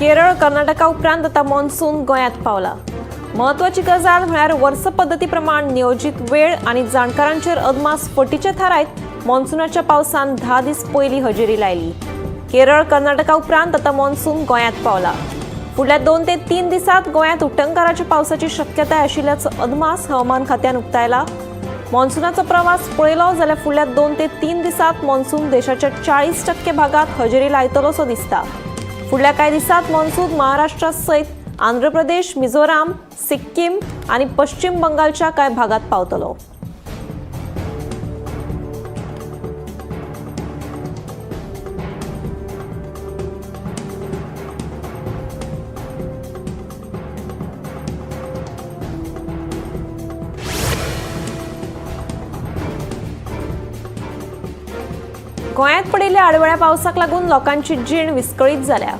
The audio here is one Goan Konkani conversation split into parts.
केरळ कर्नाटका उपरांत आतां मॉन्सून गोंयांत पावला. म्हत्वाची गजाल म्हळ्यार वर्स पद्दती प्रमाण नियोजीत वेळ आनी जाणकारांचेर अदमास फटीचे थारायत मॉन्सुनाच्या पावसान 10 दीस पयलीं हजेरी लायली. केरळ कर्नाटका उपरांत आतां मॉन्सून गोंयांत पावला. फुडल्या 2 ते 3 दिसांत गोंयांत उटंगाराच्या पावसाची शक्यताय आशिल्ल्याचो अदमास हवामान खात्यान उक्तायला. मॉन्सुनाचो प्रवास पळयलो जाल्यार फुडल्या 2 ते 3 दिसांत मॉन्सून देशाच्या 40% भागात हजेरी लायतलोसो दिसता. फुडल्या कांय दिसांत मॉन्सून महाराष्ट्रा सयत आंध्र प्रदेश, मिझोराम, सिक्कीम आनी पश्चिम बंगालच्या कांय भागात पावतलो. गोंयांत पडिल्ल्या आडवेळ्या पावसाक लागून लोकांची जीण विस्कळीत जाल्या.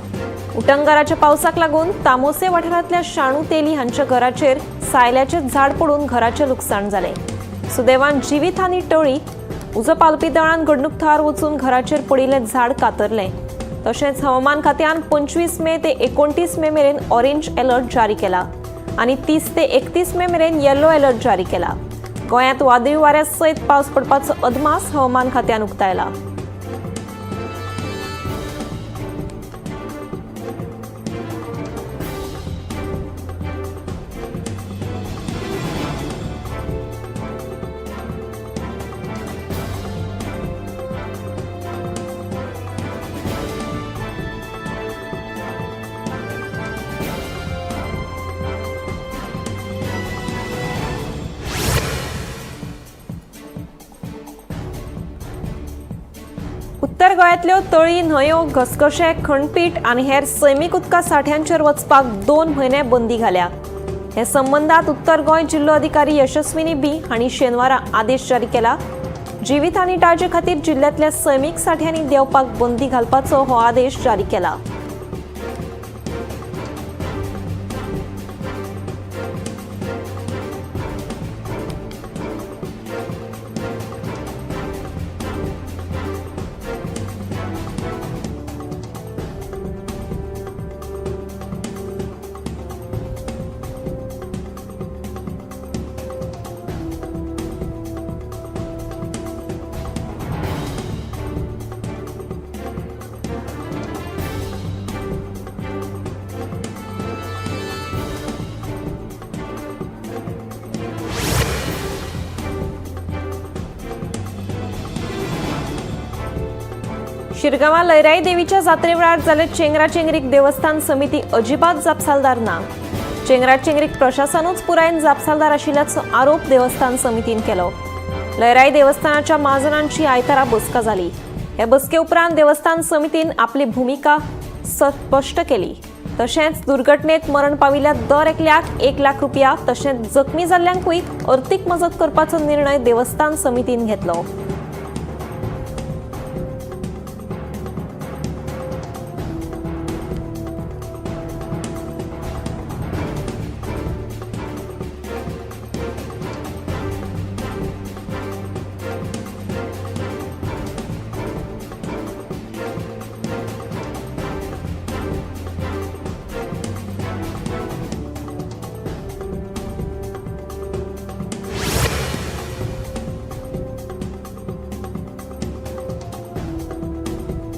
उटंगाराच्या पावसाक लागून तामोसे वाठारांतल्या शाणू तेली हांच्या घराचेर सायल्याचें झाड पडून घराचें लुकसाण जालें. सुदैवान जिवीत हानी टळ्ळी. उजो पालोवपी दळान घडणूक थळार वचून घराचेर पडिल्लें झाड कातरलें. तशेंच हवामान खात्यान 25 मे ते 29 मे मेरेन ऑरेंज अलर्ट जारी केला आनी 30 ते 31 मे मेरेन येलो अलर्ट जारी केला. गोंयांत वादळी वाऱ्या सयत पावस पडपाचो अदमास हवामान खात्यान उक्तायला. उत्तर गोंयांतल्यो तळी, न्हंयो, घसघशे, खणपीठ आनी हेर सैमीक उदका साठ्यांचेर वचपाक 2 म्हयने बंदी घाल्या. हे संबंदात उत्तर गोंय जिल्लो अधिकारी यशस्विनी बी हांणी शेनवारा आदेश जारी केला. जिवीत हानी टाळचे खातीर जिल्ल्यांतल्या सैमीक साठ्यांनी देंवपाक बंदी घालपाचो हो आदेश जारी केला. शिरगांवां लयराई देवीच्या जात्रे वेळार जाल्ले चेंगराचेंगरीक देवस्थान समिती अजिबात जापसालदार ना. चेंगराचेंगरीक प्रशासनूच पुरायेन जापसालदार आशिल्ल्याचो आरोप देवस्थान समितीन केलो. लयराई देवस्थानाच्या म्हाजनांची आयतारा बसका जाली. हे बसके उपरांत देवस्थान समितीन आपली भुमिका स्पश्ट केली. तशेंच दुर्घटनेत मरण पाविल्ल्या दर एकल्याक 1 लाख रुपया तशेंच जखमी जाल्ल्यांकूय अर्थीक मजत करपाचो निर्णय देवस्थान समितीन घेतलो.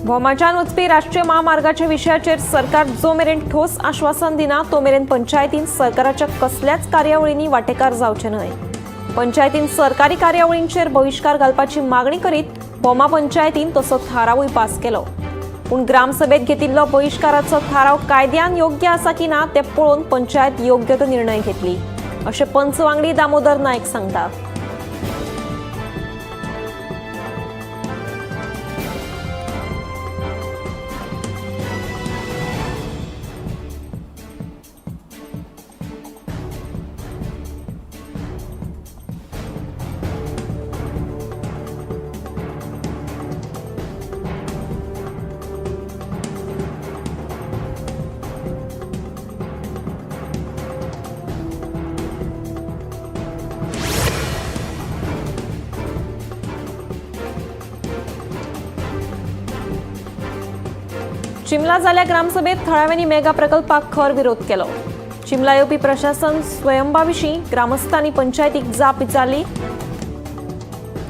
भोमाच्यान वचपी राष्ट्रीय महामार्गाच्या विशयाचेर सरकार जो मेरेन ठोस आश्वासन दिना तो मेरेन पंचायतीन सरकाराच्या कसल्याच कार्यावळींनी वांटेकार जावचें न्हय. पंचायतीन सरकारी कार्यावळींचेर बहिश्कार घालपाची मागणी करीत भोमा पंचायतीन तसो थारावूय पास केलो. पूण ग्रामसभेत घेतिल्लो बहिश्काराचो थाराव कायद्यान योग्य आसा की ना तें पळोवन पंचायत योग्य तो निर्णय घेतली अशें पंच वांगडी दामोदर नायक सांगता. चिमला जाल्ल्या ग्रामसभेत थळाव्यांनी मेगा प्रकल्पाक खर विरोध केलो. चिमला येवपी प्रशासन स्वयंबा विशीं ग्रामस्थांनी पंचायतीक जाप विचारली.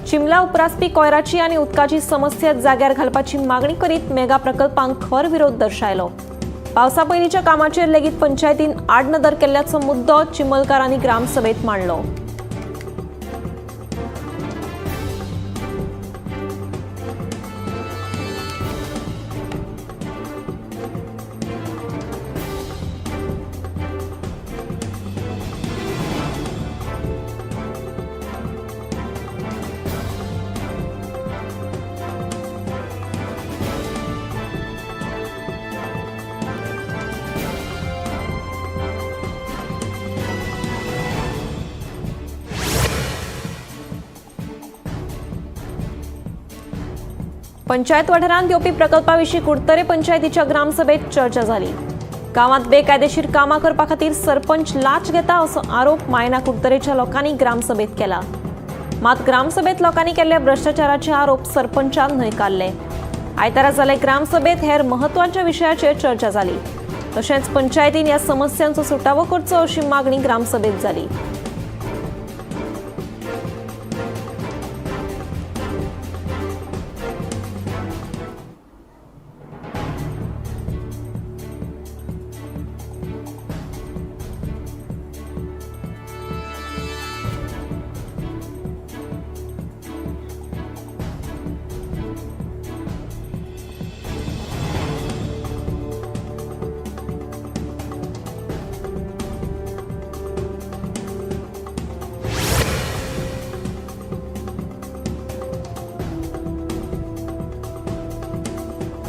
चिमला उपरासपी कोयराची आनी उदकाची समस्या जाग्यार घालपाची मागणी करीत मेगा प्रकल्पांक खर विरोध दर्शायलो. पावसा पयलींच्या कामाचेर लेगीत पंचायतीन आडनदर केल्ल्याचो मुद्दो चिमलकारांनी ग्रामसभेत मांडलो. पंचायत वाठारांत येवपी प्रकल्पा विशीं कुडतरे पंचायतीच्या ग्रामसभेत चर्चा जाली. गांवांत बेकायदेशीर कामां करपा खातीर सरपंच लाच घेता असो आरोप मायना कुडतरेच्या लोकांनी ग्रामसभेत केला. मात ग्रामसभेत लोकांनी केल्ल्या भ्रश्टाचाराचे आरोप सरपंचान न्हयकारले. आयतारा जाले ग्रामसभेत हेर म्हत्वाच्या विशयाचेर चर्चा जाली. तशेंच पंचायतीन ह्या समस्यांचो सुटावो करचो अशी मागणी ग्रामसभेत जाली.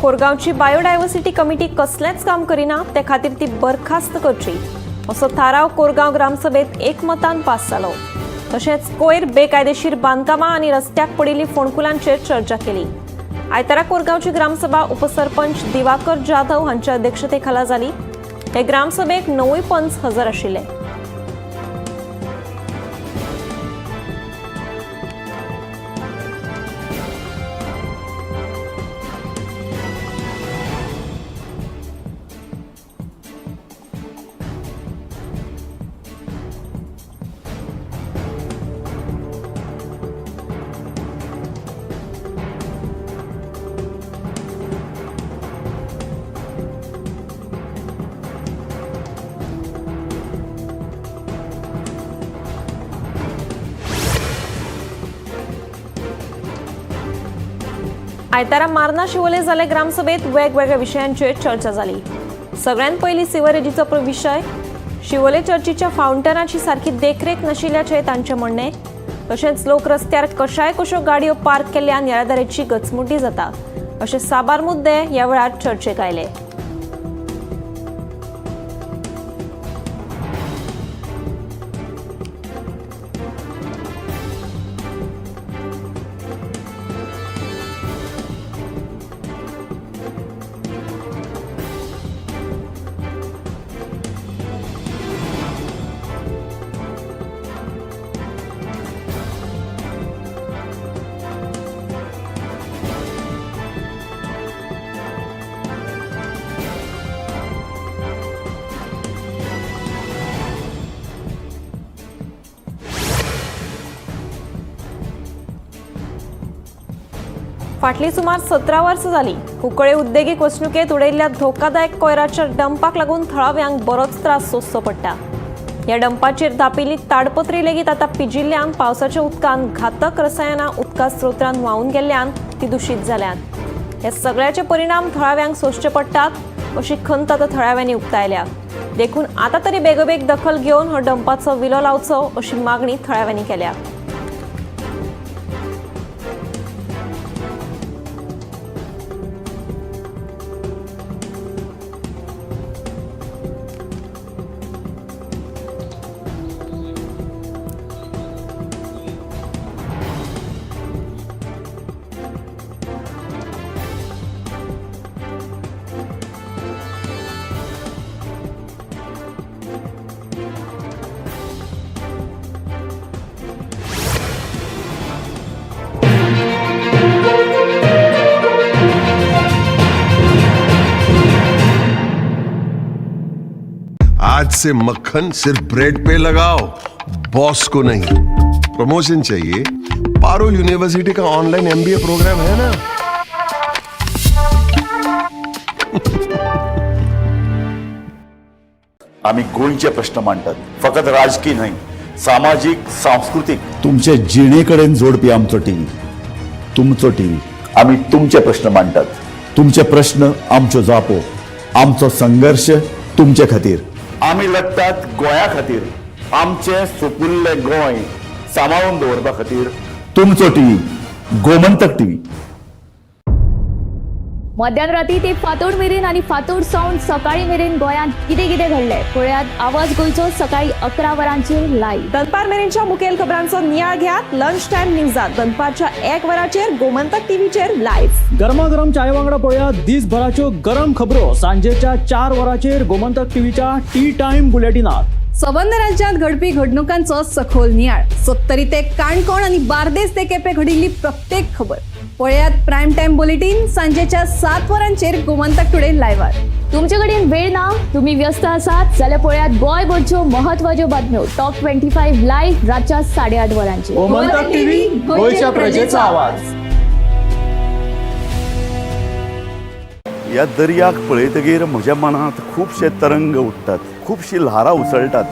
कोरगांवची बायोडायव्हर्सिटी कमिटी कसलेंच काम करिना ते खातीर ती बरखास्त करची असो थाराव कोरगांव ग्रामसभेत एकमतान पास जालो. तशेंच कोयर बेकायदेशीर बांदकामां आनी रस्त्याक पडिल्ली फोंडकुलांचेर चर्चा केली. आयतारा कोरगांवची ग्रामसभा उपसरपंच दिवाकर जाधव हांच्या अध्यक्षतेखाला जाली. हे ग्रामसभेक 9 पंच हजर आशिल्ले. आयतारा मार्ना शिवोले जाले ग्रामसभेत वेगवेगळ्या विशयांचेर चर्चा जाली. सगळ्यांत पयलीं सिवरेजीचो विशय, शिवोले चर्चीच्या फावंटनाची सारकी देखरेख नाशिल्ल्याचें तांचें म्हणणें. तशेंच लोक रस्त्यार कशाय कश्यो गाडयो पार्क केल्ल्यान येरादारीची गचमुड्डी जाता अशे साबार मुद्दे ह्या वेळार चर्चेक आयले. फाटली सुमार 17 वर्सां जाली कुंकळे उद्देगीक वसणुकेंत उडयल्ल्या धोकादायक कोयराच्या डंपाक लागून थळाव्यांक बरोच त्रास सोंसचो पडटा. ह्या डंपाचेर धापिल्ली ताडपत्री लेगीत आतां पिजिल्ल्यान पावसाच्या उदकान घातक रसायनां उदका स्रोतांत व्हांवून गेल्ल्यान ती दुशीत जाल्यात. ह्या सगळ्याचे परिणाम थळाव्यांक सोंसचे पडटात अशी खंत आतां थळाव्यांनी उक्तायल्या. देखून आतां तरी बेगोबेग दखल घेवन हो डंपाचो विलो लावचो अशी मागणी थळाव्यांनी केल्या. आज से मक्खन सिर्फ ब्रेड पे लगाओ, बॉस को नहीं। प्रमोशन चाहिए? पारुल यूनिवर्सिटी का ऑनलाइन एमबीए प्रोग्राम है ना। आम्ही गोंयचे प्रश्न मांडटात, फकत राजकी न्हय, सामाजीक, सांस्कृतीक, तुमचे जिणे कडेन जोडपी आमचो टीव्ही, तुमचो टीव्ही। आम्ही तुमचे प्रश्न मांडटात, तुमचे प्रश्न आमच्यो जापो, आमचो संघर्श तुमचे खातीर। आमी लडटात गोंया खातीर, आमचें सुपुल्लें गोंय सांबाळून दवरपा खातीर। तुमचो टीव्ही, गोमंतक टीव्ही। मध्यान राती ते फांतोड मेरेन आनी फांतोड सावन सकाळी मेरेन गोंयांत कितें कितें घडलें पळयात आवाज गोंयचो सकाळी 11 वरांचेर लायव्ह। दनपार मेरेनच्या मुखेल खबरांचो नियाळ घेयात लंच टायम न्यूजात दनपारच्या 1 वराचेर गोमंतक टीव्हीचेर लायव्ह। गरमागरम चाय वांगडा पळया दिसभराच्यो गरम खबरो सांजेच्या 4 वरांचेर गोमंतक टीव्हीच्या टी टायम बुलेटिनात। सबंद राज्यांत घडपी घडणुकांचो सखोल नियाळ, सत्तरी ते काणकोण आनी बार्देस ते केपें घडिल्ली प्रत्येक खबर पळयात प्रायम टायम बुलेटीन सांजेच्या 7 वरांचेर गोमंतक टुडे लायव्हार। तुमचे कडेन वेळ ना, तुम्ही व्यस्त आसात जाल्यार पळयात गोंयभरच्यो महत्वाच्यो बातम्यो टॉप 25 लायव्ह रातच्या 8:30 वरांचेर। गोमंतक टीव्ही, गोंयच्या प्रजेचा आवाज। ह्या दर्याक पळयतगीर म्हज्या मनांत खुबशे तरंग उठ्ठात, खुबशीं ल्हारां उसळटात।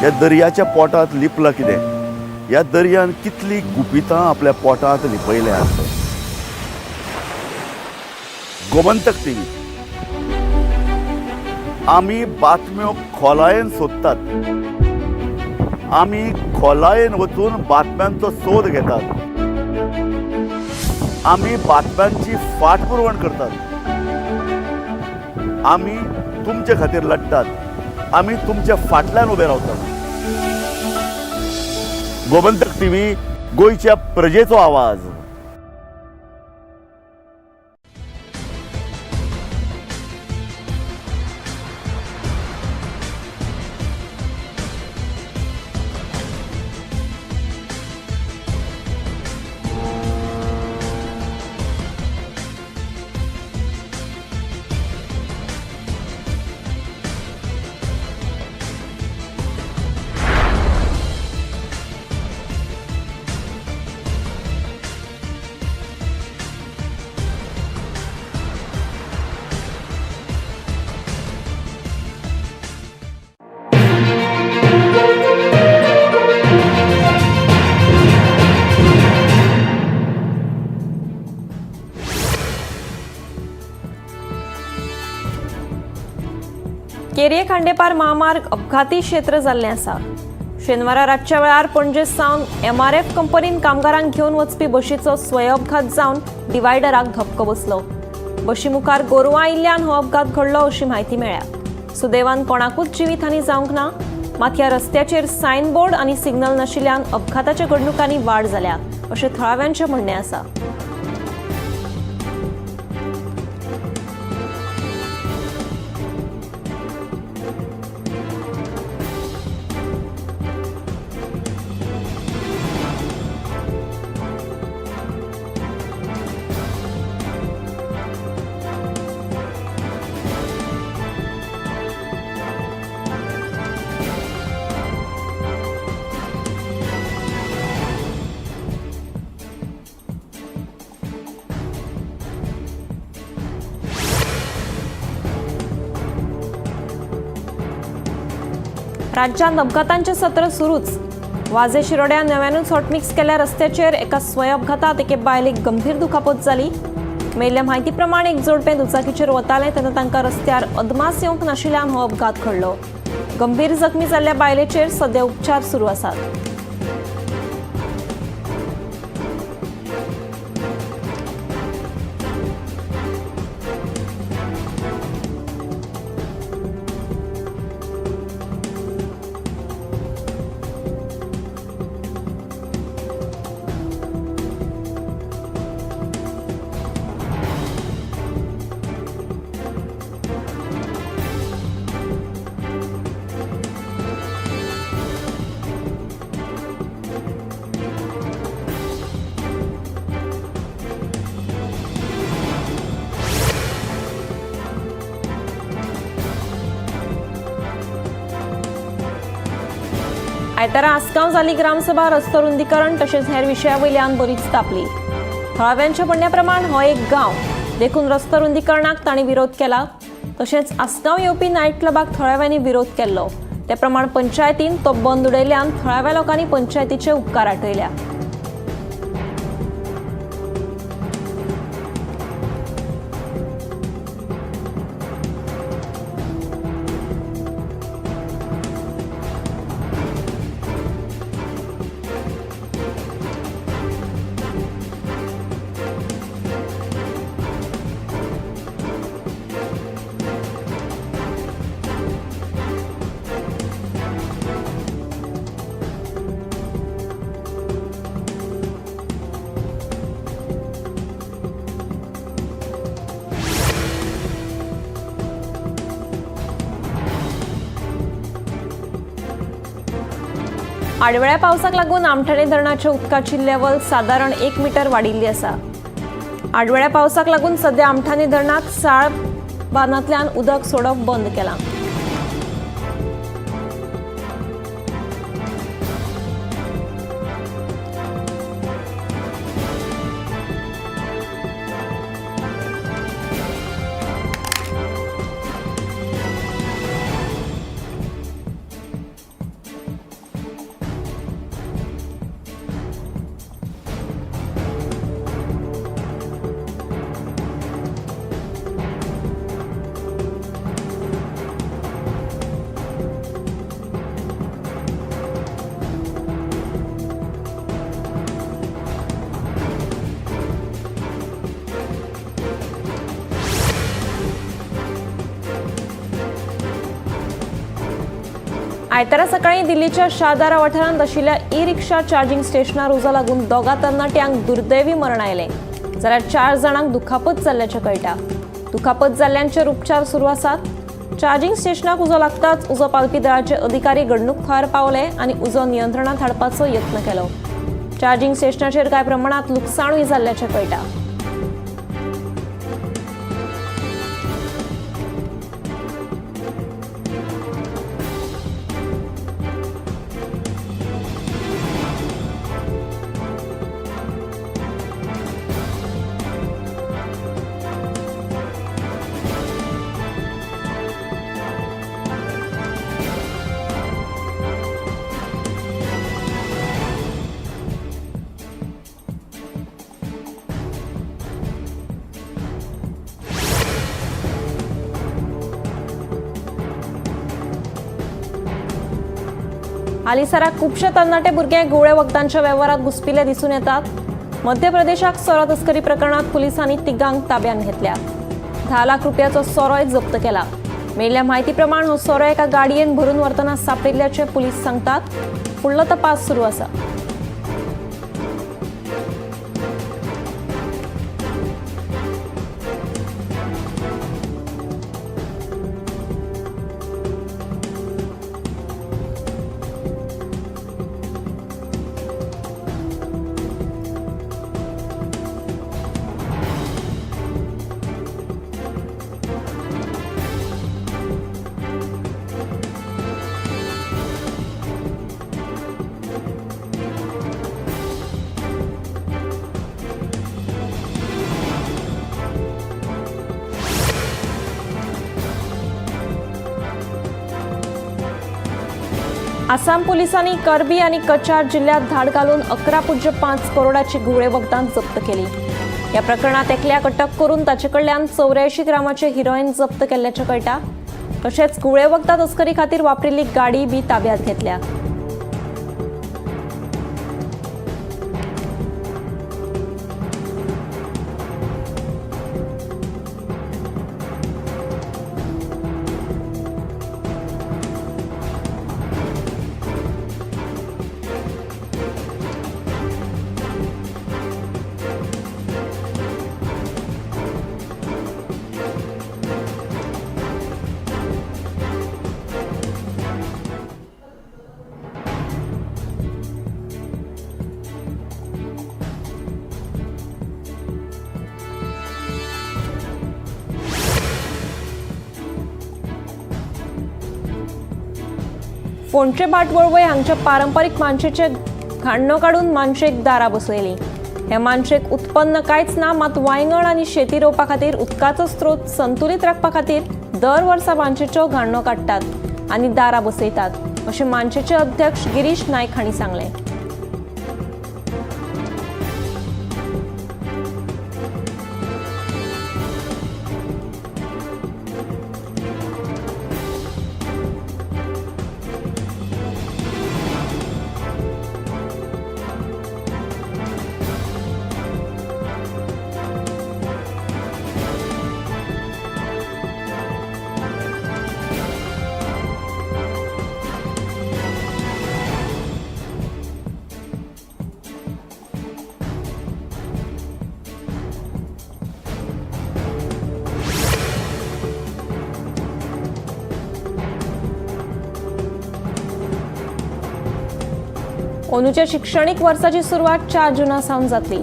ह्या दर्याच्या पोटांत लिपलां कितें? ह्या दर्यान कितलीं गुपितां आपल्या पोटांत लिपयल्या आसत। गोमंतक टीव्ही, आमी बातम्यो खोलायेन सोदतात, आमी खोलायेन वचून बातम्यांचो सोद घेतात, आमी बातम्यांची फाटपुरवण करतात, आमी तुमचे खातीर लडटात, आमी तुमच्या फाटल्यान उबे रावतात। गोमंतक टीव्ही, गोंयच्या प्रजेचो आवाज। केरये खांडेपार महामार्ग अपघाती क्षेत्र जाल्लें आसा। शेनवारा रातच्या वेळार पणजे सावन एमआरएफ कंपनीन कामगारांक घेवन वचपी बशीचो स्वय अपघात जावन डिवायडराक धपको बसलो। बशी मुखार गोरवां आयिल्ल्यान हो अपघात घडलो अशी म्हायती मेळ्ळ्या। सुदैवान कोणाकूच जिवीत हानी जावंक ना, मात ह्या रस्त्याचेर सायन बोर्ड आनी सिग्नल नाशिल्ल्यान अपघाताच्या घडणुकांनी वाड जाल्या अशें थळाव्यांचें म्हणणें आसा। राज्यांत अपघातांचें सत्र सुरूच। वाजे शिरोड्या नव्यानूच हॉटमिक्स केल्या रस्त्याचेर एका स्वय अपघातात एके बायलेक गंभीर दुखापत जाली। मेळिल्ल्या म्हायती प्रमाण एक जोडपें दुचाकीचेर वतालें तेन्ना तांकां रस्त्यार अदमास येवंक नाशिल्ल्यान हो अपघात घडलो। गंभीर जखमी जाल्ल्या बायलेचेर सद्या उपचार सुरू आसात। आयतारा आसगांव जाली ग्रामसभा रस्तो रुंदीकरण तशेंच हेर विशया वयल्यान बरीच तापली. थळाव्यांच्या म्हणण्या प्रमाण हो एक गांव देखून रस्तो रुंदीकरणाक तांणी विरोध केला. तशेंच आसगांव येवपी नायट क्लबाक थळाव्यांनी विरोध केल्लो. ते प्रमाण पंचायतीन तो बंद उडयल्ल्यान थळाव्या लोकांनी पंचायतीचे उपकार आठयल्या. आडवेळ्या पावसाक लागून आमठाणे धरणाच्या उदकाची लेवल सादारण 1 मीटर वाडिल्ली आसा. आडवेळ्या पावसाक लागून सध्या आमठाणे धरणात साळ बांदांतल्यान उदक सोडप बंद केलां. आयतारा सकाळी दिल्लीच्या शाहदारा वाठारांत आशिल्ल्या ई रिक्षा चार्जिंग स्टेशनार उजो लागून 2 तरणाट्यांक दुर्दैवी मरण आयलें, जाल्यार 4 जाणांक दुखापत जाल्ल्याचें कळटा. दुखापत जाल्ल्यांचेर उपचार सुरू आसात. चार्जिंग स्टेशनाक उजो लागताच उजो पालपी दळाचे अधिकारी घडणूक थळार पावले आनी उजो नियंत्रणांत हाडपाचो यत्न केलो. चार्जिंग स्टेशनाचेर कांय प्रमाणांत लुकसाणूय जाल्ल्याचें कळटा. हालींसराक खुबशे तरणाटे भुरगे घुंवळे वखदांच्या वेव्हारात घुसपिल्ले दिसून येतात. मध्य प्रदेशाक सोरो तस्करी प्रकरणात पुलिसांनी 3 ताब्यात घेतल्या. 10 लाख रुपयाचो सोरोय जप्त केला. मेळिल्ल्या म्हायती प्रमाण हो सोरो एका गाडयेन भरून व्हरतना सांपडिल्ल्याचें पुलीस सांगतात. फुडलो तपास सुरू आसा. आसाम पोलिसांनी करबी आनी कचार जिल्ह्यात धाड घालून 11.5 करोडाची घुंवळे वखदां जप्त केली. ह्या प्रकरणात एकल्याक अटक करून ताचे कडल्यान 84 ग्रामाचे हिरोईन जप्त केल्ल्याचें कळटा. तशेंच घुंवळे वखदां तस्करी खातीर वापरिल्ली गाडी बी ताब्यात घेतल्या. फोंडचे भाट वळवय हांगच्या पारंपारीक मानशेचे घाण्णो काडून मानशेक दारां बसयलीं. हे मानशेक उत्पन्न कांयच ना, मात वांयगण आनी शेती रोवपा खातीर उदकाचो स्रोत संतुलीत राखपा खातीर दर वर्सा मानशेच्यो घाण्णो काडटात आनी दारां बसयतात अशें मानशेचे अध्यक्ष गिरीश नायक हांणी सांगलें. अंदूच्या शिक्षणीक वर्साची सुरवात 4 जूना सावन जातली.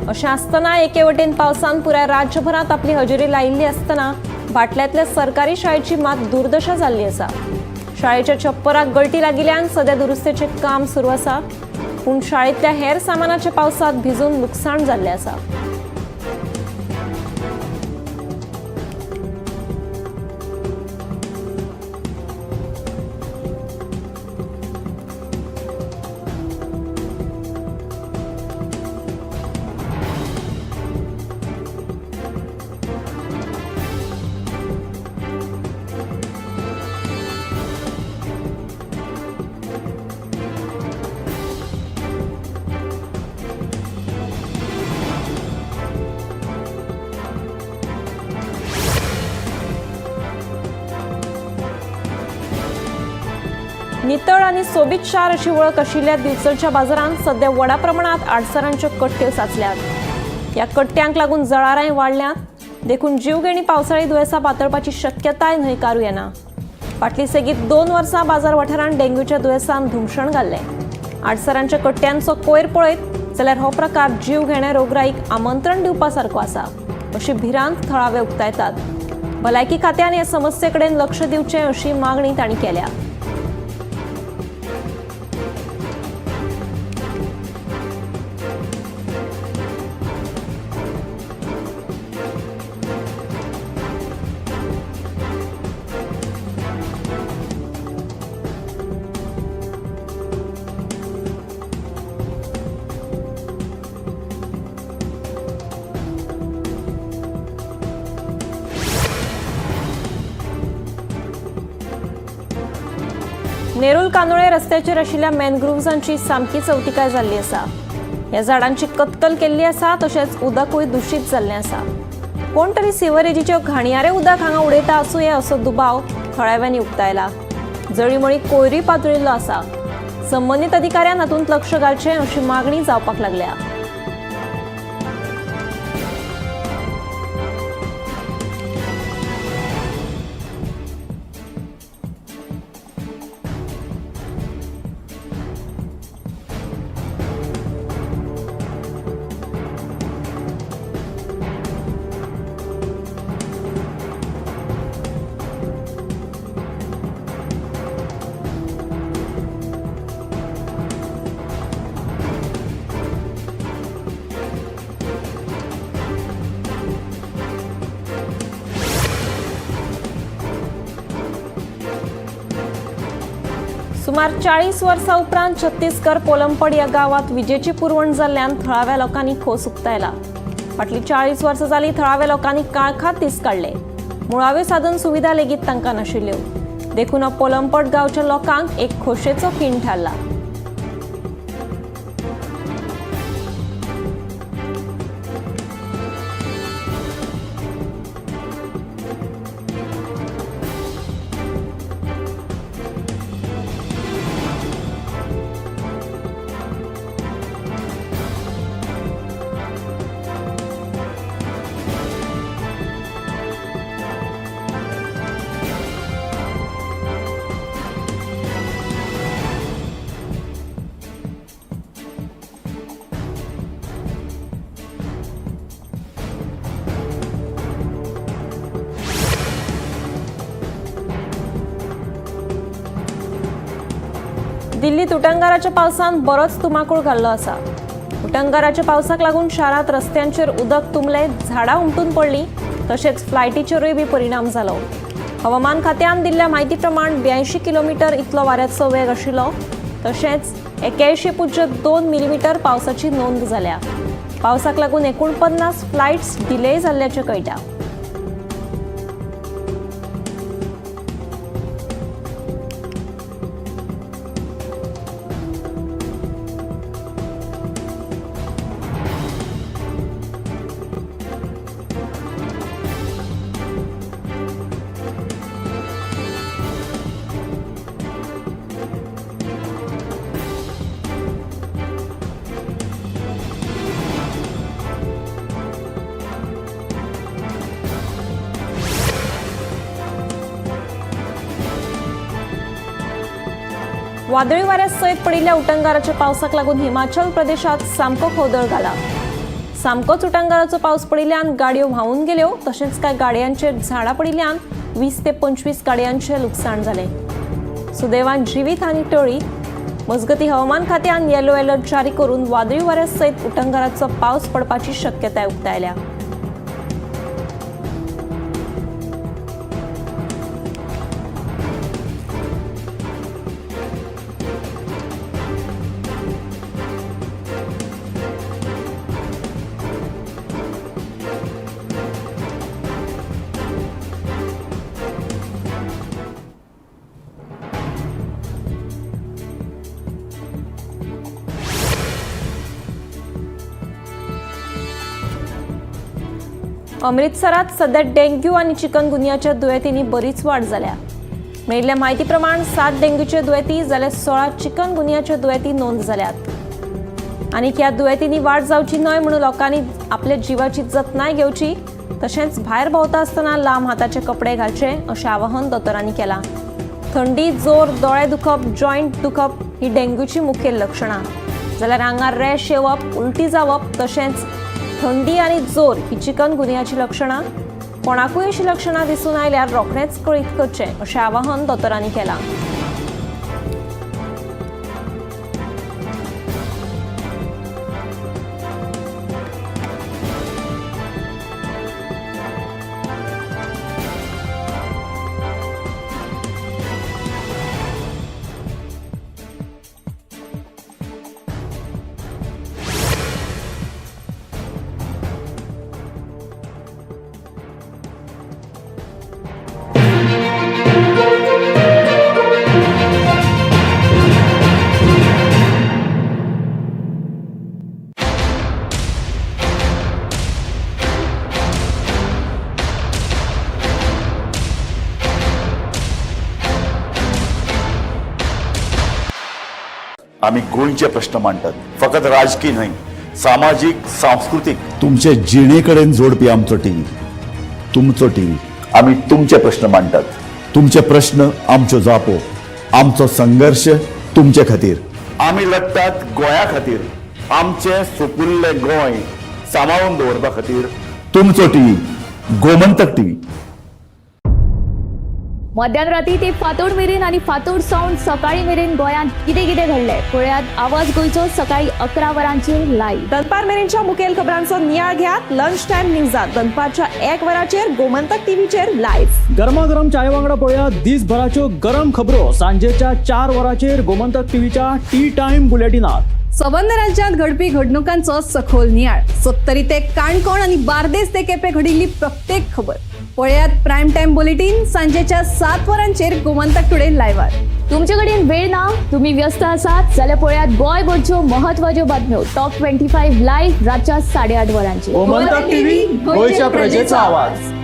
अशें आसतना एके वटेन पावसान पुराय राज्यभरांत आपली हजेरी लायिल्ली आसतना बाटल्यांतल्या सरकारी शाळेची मात दुर्दशा जाल्ली आसा. शाळेच्या छप्पराक गळटी लागिल्ल्यान सद्या दुरुस्तेचें काम सुरू आसा, पूण शाळेंतल्या हेर सामानाचें पावसांत भिजून लुकसाण जाल्लें आसा. नितळ आनी सोबीत शार अशी वळख आशिल्ल्या दिवचलच्या बाजारांत सध्या व्हडा प्रमाणांत आडसरांच्यो कट्ट्यो साचल्यात. ह्या कट्ट्यांक लागून जळारांय वाडल्यांत, देखून जीवघेणी पावसाळी दुयेंसां पातळपाची शक्यताय न्हयकारूं येना. फाटलीं सेगीत 2 वर्सां बाजार वाठारांत डेंग्यूच्या दुयेंसान धुमशण घाल्लें. आडसरांच्या कट्ट्यांचो कोयर पळयत जाल्यार हो प्रकार जीवघेण्या रोगराईक आमंत्रण दिवपा सारको आसा अशी भिरांत थळावे उक्तायतात. भलायकी खात्यान हे समस्ये कडेन लक्ष दिवचें अशी मागणी तांणी केल्या. नेरूल कांदोळे रस्त्याचेर आशिल्ल्या मॅनग्रुव्जांची सामकी चवतिकाय जाल्ली आसा. ह्या झाडांची कत्तल केल्ली आसा, तशेंच उदकूय दुशीत जाल्लें आसा. कोण तरी सिवरेजीच्यो घाणयारे उदक हांगा उडयता आसूं असो दुबाव थळाव्यांनी उक्तायला. जळीमळी कोयरूय पातळिल्लो आसा. संबंदीत अधिकाऱ्यान हातूंत लक्ष घालचें अशी मागणी जावपाक लागल्या. सुमार 40 वर्सां उपरांत छत्तीसगड पोलमपड ह्या गांवांत विजेची पुरवण जाल्ल्यान थळाव्या लोकांनी खोस उक्तायला. फाटलीं 40 वर्सां जालीं थळाव्या लोकांनी काळखांत दीस काडले. मुळाव्यो साधन सुविधा लेगीत तांकां नाशिल्ल्यो, देखून हो पोलमपड गांवच्या लोकांक एक खोशेचो खीण थारला. दिल्लीत उटंगाराच्या पावसान बरोच तुमाकूळ घाल्लो आसा. उटंगाराच्या पावसाक लागून शारांत रस्त्यांचेर उदक तुंबलें, झाडां उमटून पडलीं, तशेंच फ्लायटीचेरूय बी परिणाम जालो. हवामान खात्यान दिल्ल्या म्हायती प्रमाण 82 किलोमिटर इतलो वाऱ्याचो वेग आशिल्लो. तशेंच 81.2 मिलीमिटर पावसाची नोंद जाल्या. पावसाक लागून 49 फ्लायट्स डिले जाल्ल्याचें कळटा. वादळी वाऱ्यासयत पडिल्ल्या उटंगाराच्या पावसाक लागून हिमाचल प्रदेशात सामको खवदळ घाला. सामकोच उटंगाराचो पावस पडिल्ल्यान गाडयो व्हांवून गेल्यो, तशेंच कांय गाडयांचेर झाडां पडिल्ल्यान 20 ते 25 गाडयांचें लुकसाण जालें. सुदैवान जिवीत हानी टळ्ळी. मजगती हवामान खात्यान येलो अलर्ट जारी करून वादळी वाऱ्यासयत उटंगाराचो पावस पडपाची शक्यताय उक्तायल्या. अमृतसरात सध्या डेंग्यू आनी चिकनगुनियाच्या दुयेंतींनी बरीच वाड जाल्या. मेळिल्ल्या म्हायती प्रमाण 7 डेंग्यूचे दुयेंती जाल्यार 16 चिकनगुनियाचे दुयेंती नोंद जाल्यात. आनी ह्या दुयेंतींनी वाड जावची न्हय म्हणून लोकांनी आपल्या जिवाची जतनाय घेवची, तशेंच भायर भोंवता आसतना लांब हाताचे कपडे घालचे अशें आवाहन दोतोरांनी केलां. थंडी, जोर, दोळे दुखप, जॉयंट दुखप ही डेंग्यूची मुखेल लक्षणां. जाल्यार आंगार रॅश येवप, उलटी जावप, तशेंच थंडी आनी जोर ही चिकनगुनियाची लक्षणां. कोणाकूय अशी लक्षणां दिसून आयल्यार रोखडेंच कळीत करचें अशें आवाहन दोतोरांनी केलां. आमी गोंयचे प्रश्न मांडटात, फकत राजकी न्हय, सामाजीक, सांस्कृतीक. तुमचे जिणे कडेन जोडपी आमचो टीव्ही, तुमचो टीव्ही. आमी तुमचे प्रश्न मांडटात, तुमचे प्रश्न आमच्यो जापो, आमचो संघर्श तुमचे खातीर. आमी लढटात गोंया खातीर, आमचें सुपुल्लें गोंय सांबाळून दवरपा खातीर. तुमचो टीव्ही, गोमंतक टीव्ही. मध्यान राती ते फांतोड मेरेन आनी फांतोड सावन सकाळी मेरेन गोंयांत कितें कितें घडलें पळयात आवाज गोंयचो सकाळी 11 वरांचेर लायव्ह. दनपार मेरेनच्या मुखेल खबरांचो नियाळ घेयात लंच टायम न्यूजात दनपारच्या 1 वराचेर गोमंतक टीव्हीचेर लायव्ह. गरमागरम चाये वांगडा पळोवया दिसभराच्यो गरम खबरो सांजेच्या 4 वरांचेर गोमंतक टीव्हीच्या टी टायम बुलेटिनात. सबंद राज्यांत घडपी घडणुकांचो सखोल नियाळ. सत्तरी ते काणकोण आनी बार्देस ते केपें घडिल्ली प्रत्येक खबर पळयात प्रायम टायम बुलेटीन सांजेच्या 7 वरांचेर गोमंतक टुडे लायव्हार. तुमचे कडेन वेळ ना, तुम्ही व्यस्त आसात जाल्यार पळयात गोंयभरच्यो महत्वाच्यो बातम्यो टॉप 25 लायव्ह रातच्या 8:30 वरांचेर. गोमंतक टीव्ही, गोंयच्या प्रजेचा आवाज.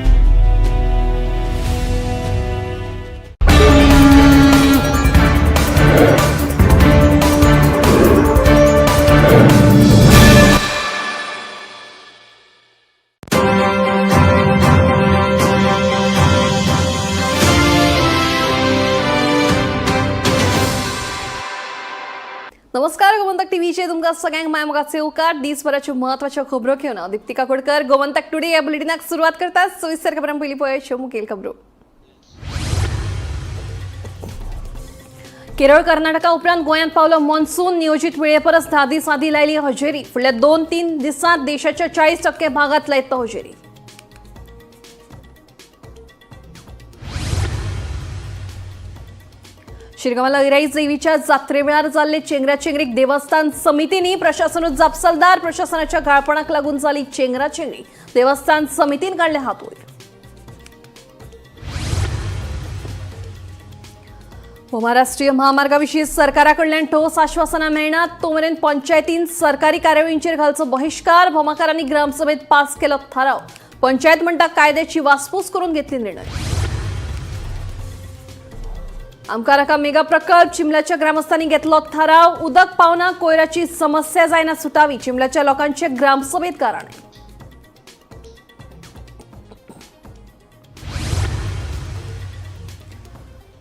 नमस्कार, गोमंतक टीव्हीचे तुमकां सगळ्यांक माय मोगाचे उपकार. दिसभराच्यो महत्वाच्यो खबरो घेवन हांव दीप्तिका कोडकर गोमंतक टुडे ह्या बुलेटिनाक सुरवात करता. सविस्तर खबरां पयलीं पळोवया मुखेल खबरो. केरळ कर्नाटका उपरांत गोंयांत पावलो मॉन्सून. नियोजीत वेळे परस 10 दीस आदीं लायली हजेरी. फुडल्या 2-3 दिसांत देशाच्या 40% भागात लायता हजेरी. शिरगांवाला इराई देवीच्या जात्रे वेळार जाल्ले चेंगराचेंगरीक देवस्थान समितींनी प्रशासनूच जापसालदार. प्रशासनाच्या घाळपणाक लागून जाली चेंगराचेंगरी. देवस्थान समितीन काडले हात वयर. महाराष्ट्रीय महामार्गाविशीं सरकाराकडल्यान ठोस आश्वासनां मेळनात तो मेरेन पंचायतीन सरकारी कार्यावळींचेर घालचो बहिश्कार. भोमाकारांनी ग्रामसभेत पास केलो थाराव. पंचायत म्हणटा कायद्याची वासपूस करून घेतली निर्णय. आमकाराका मेगा प्रकल्प. चिमल्याच्या ग्रामस्थांनी घेतलो थाराव. उदक पावना, कोयराची समस्या जायना सुटावी. चिमल्याच्या लोकांचे ग्रामसभेत गाराणें.